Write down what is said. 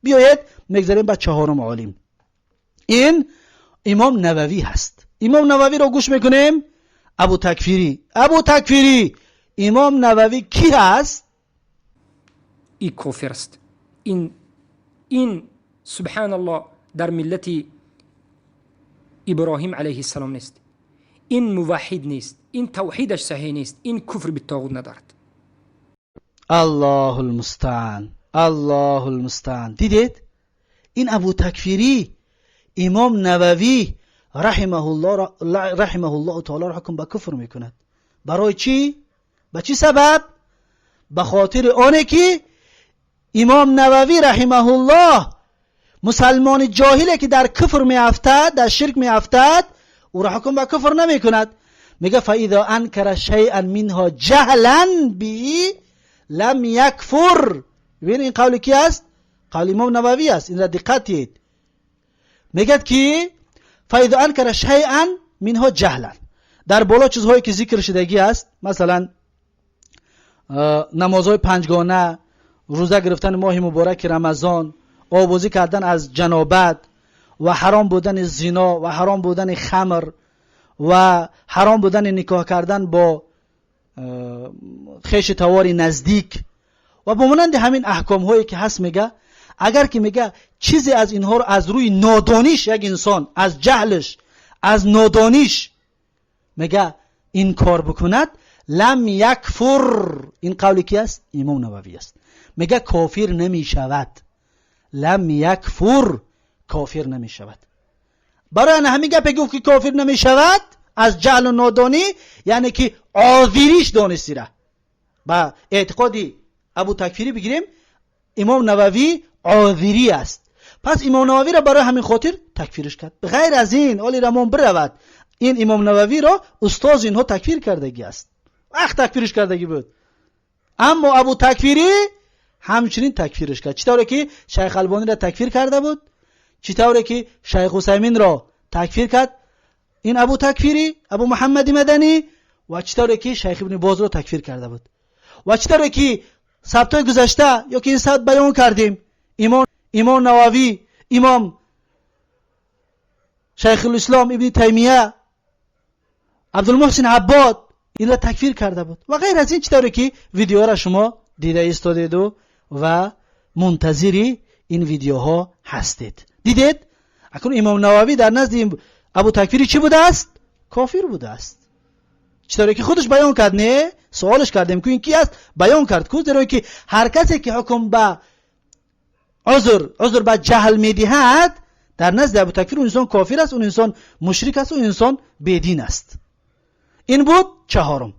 Биёед, мегзарем ба чаҳорум олим. Ин Имом Нававӣ ҳаст. Имом Нававиро гӯш мекунем. Абу Такфирӣ, Абу Такфирӣ, Имом Нававӣ кӣ ҳаст? И кофир аст. Ин, субҳаналлоҳ, дар миллати Иброҳим алайҳиссалом нест, ин муваҳҳид нест, ин тавҳидаш саҳеҳ нест, ин куфр биттоғут надорад. Аллоҳу лмустаан, Аллоҳу лмустаан. Дидед, ин Абу Такфирӣ Имом Нававӣ раҳимаҳуллоҳу таолоро ҳукм ба куфр мекунад. Барои чӣ? Ба чӣ сабаб? Ба хотири оне ки Имом Нававӣ раҳимаҳуллоҳ мусалмони ҷоҳиле ки дар куфр меафтад, дар ширк меафтад, ӯро ҳукм ба куфр намекунад. Мега: فإذا أنكر شيئا منها جهلا به لم يكفر. ببین، این قول کی است؟ قول امام نووی است. این را دقت دید. میگد که فإذا أنكر شيئا منها جهلا، در بالا چیزهایی که ذکر شدگی است، مثلا намозهای панҷгона, рӯза гирифтани моҳи мубораки Рамазон, обозӣ кардан аз ҷанобат ва ҳаром будани зино ва ҳаром будани хамр ва ҳаром будани никоҳ кардан бо хеши тавори наздик ва ба монанди ҳамин аҳкомҳое ки ҳаст, мега, агар ки, мега, чизе аз инҳоро аз рӯи нодониш як инсон аз ҷаҳлш, аз нодониш, мега, инкор бикунад, لم يكفر. Ин қавли ки аст? Имом Нававӣ аст. Мега, кофир намешавад. لم يكفر, кофир намешавад. Барои ана ҳамин гапе гуфт ки кофир намешавад аз ҷаҳлу нодонӣ, яъне ки озириш донистира. Ба эътиқоди Абу Такфирӣ бигирем, Имом Нававӣ озирӣ аст. Пас Имом Нававиро барои ҳамин хотир такфириш кард. Ғайр аз ин, оли рамон биравад, ин Имом Нававиро устози инҳо такфир кардагӣ аст, вақт такфириш кардагӣ буд, аммо Абу Такфирӣ ҳамчунин такфириш кард. Чӣ тавре ки Шайх Албониро такфир карда буд, чӣ тавре ки Шайх Усайминро такфир кард ин Абу Такфирӣ, Абу Муҳаммади Маданӣ, ва чӣ тавре ки Шайх Ибни Бозро такфир карда буд, ва чӣ тавре ки сабтҳои гузашта ё ки ин сабт баён кардем, Имом Нававӣ, имом Шайхулислом Ибни Таймия, Абдулмуҳсин Аббод инро такфир карда буд ва ғайр аз ин. Чӣ тавре ки видеоро шумо дида истодеду ва мунтазири ин видеоҳо ҳастед, дидед, акнун Имом Нававӣ дар назди Абу Такфирӣ чӣ будааст? Кофир будааст. Чӣ тавре ки худаш баён кард, не, суолш кардем ку, ин ки аст, баён кард ку. Зеро ки ҳар касе ки ҳукм ба узр, узр ба ҷаҳл медиҳад, дар назди Абу Такфир он инсон кофир аст, он инсон мушрик аст, он инсон бедин аст. Ин буд чаҳорум.